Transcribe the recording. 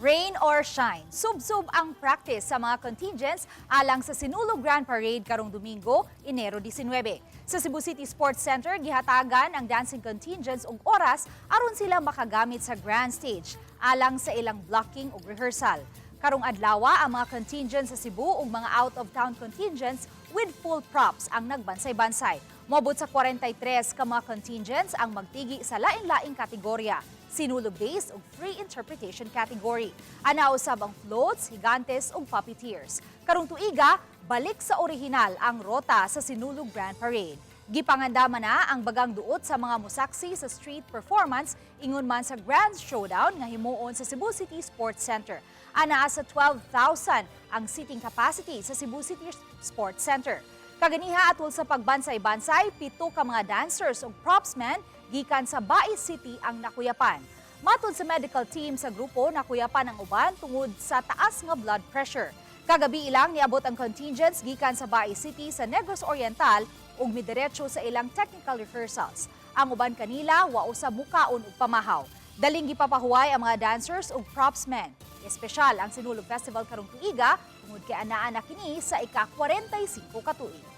Rain or shine, sub-sub ang practice sa mga contingents alang sa Sinulog Grand Parade karong Domingo, Enero 19. Sa Cebu City Sports Center, gihatagan ang dancing contingents og oras aron sila makagamit sa grand stage alang sa ilang blocking ug rehearsal. Karong adlawa, ang mga contingents sa Cebu ug mga out-of-town contingents with full props ang nagbansay-bansay. Moabot sa 43 ka mga contingents ang magtigi sa lain-laing kategorya. Sinulog Days ug Free Interpretation category. Ana usab ang floats, higantes ug puppeteers. Karong tuiga, balik sa orihinal ang rota sa Sinulog Grand Parade. Gipangandaman na ang bagang duot sa mga musaksi sa street performance ingon man sa Grand Showdown nga himuon sa Cebu City Sports Center. Anaa sa 12,000 ang seating capacity sa Cebu City Sports Center. Kaganiha, atol sa pagbansay-bansay, 7 ka mga dancers ug propsmen gikan sa Bais City ang nakuyapan. Matod sa medical team sa grupo, nakuyapan ang uban tungod sa taas nga blood pressure. Kagabi ilang niabot ang contingents gikan sa Bais City sa Negros Oriental ug midiretso sa ilang technical rehearsals. Ang uban kanila wa usab mukaon ug pamahaw. Daling gipapahuway ang mga dancers ug propsmen. Espesyal ang Sinulog Festival karong tuiga tungod kay anaa na kini sa ika-45 ka tuig.